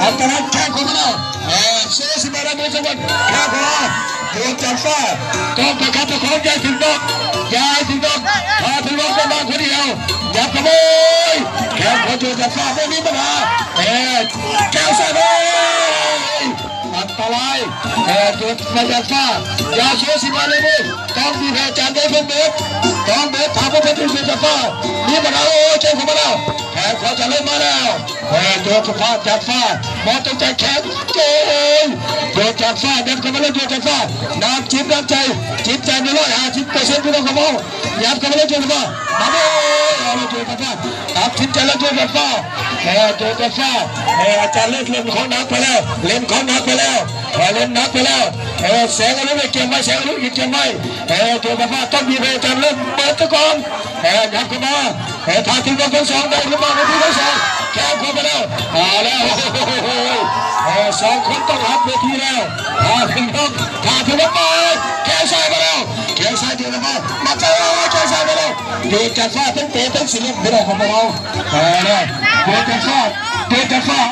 ອັນຕະລາຍ ແຂ້ງເຂົ້າມາແລ້ວ ເອີ ເຊຊິມາລະ ເມືອງສະຫວັນ ແຂ້ງເຂົ້າມາ ໂດນຈານຟ້າ ຕ້ອງປະຄັບປະຄອງ ຢ່າໃຫ້ຖືກນອກ ຢ່າໃຫ້ຖືກນອກ ຖ້າຖືກນອກ ໄດ້ມາຄົນດຽວ ຍັບເຂົ້າໄປ ແຂ້ງຂອງໂດນຈານຟ້າ ບໍ່ມີບັນຫາ ເອີ ແກ້ວໃສ່ໄປ ອັນຕະລາຍ ເອີ ໂດນມາຈາກຟ້າ ຢາໂຊຊິມາເລີຍ ຕ້ອງມີແຜນການໄດ້ເພີ່ມເຕີມ ຕ້ອງເບີດ ຖ້າບໍ່ເປັນໂດນຈາກຟ້າ ມີບັນຫາ ໂອ້ຍ ເຈົ້າເຂົ້າມາແລ້ວ ແຜນຂວາຈະເລີ່ມມາແລ້ວ ເອີ ໂດນຈາກຟ້າ ຈາກຟ້າ ບໍ່ຕ້ອງໃຈແຂນ ໂອ້ຍ ໂດນຈາກຟ້າ ແນມເຂົ້າມາເລີຍ ໂດນຈາກຟ້າ ນ້ຳຈິດນ້ຳໃຈ ຈິດໃຈມີຮ້ອຍຫ້າສິບເປີເຊັນ ພີ່ນ້ອງຂອງເຮົາ ຍັບເຂົ້າມາເລີຍ ໂດນຈາກຟ້າ ມາເດີ ເອົາເລີຍ ໂດນຈາກຟ້າ ຕັດສິນໃຈແລ້ວ ໂດນຈາກຟ້າ ເອີ ໂດນຈາກຟ້າ ເອີ ອາຈານເລີດເຫຼັ້ນຂອງໜັກໄປແລ້ວ ເຫຼັ້ນຂອງໜັກໄປແລ້ວ ເອີ ເຫຼັ້ນໜັກໄປແລ້ວ ເອີ ແສງອາລຸໄປກຽມໄວ້ ແສງອາລຸໄປກຽມໄວ້ ເອີ ໂດນຈາກຟ້າ ຕ້ອງມີພະຍາຍາມເລີ່ມເປີດຕະກອນ ເອີ ຍັບເຂົ້າມາ ເອີ ຖ້າຖືກທັງສອງ ໄດ້ຫຼືບໍ່ ໄດ້ທັງສອງ ແຂ້ງເຂົ້າໄປແລ້ວ ເອົາແລ້ວ ເອີ ສອງຄົນຕ້ອງຮັບເວທີແລ້ວ ຖ້າຖືກທັງ ຖ້າຖືກທັງ ແຂ້ງຊ້າຍມາແລ້ວ ແຂ້ງຊ້າຍ ໂດນຈາກຟ້າ ມາເຈີ ແຂ້ງຊ້າຍມາແລ້ວ ໂດນຈາກຟ້າ ທັງເຕະ ທັງສະຫຼຸບ ພີ່ນ້ອງຂອງເຮົາ ເອົາແລ້ວ ໂດນຈາກຟ້າ ໂດນຈາກຟ້າ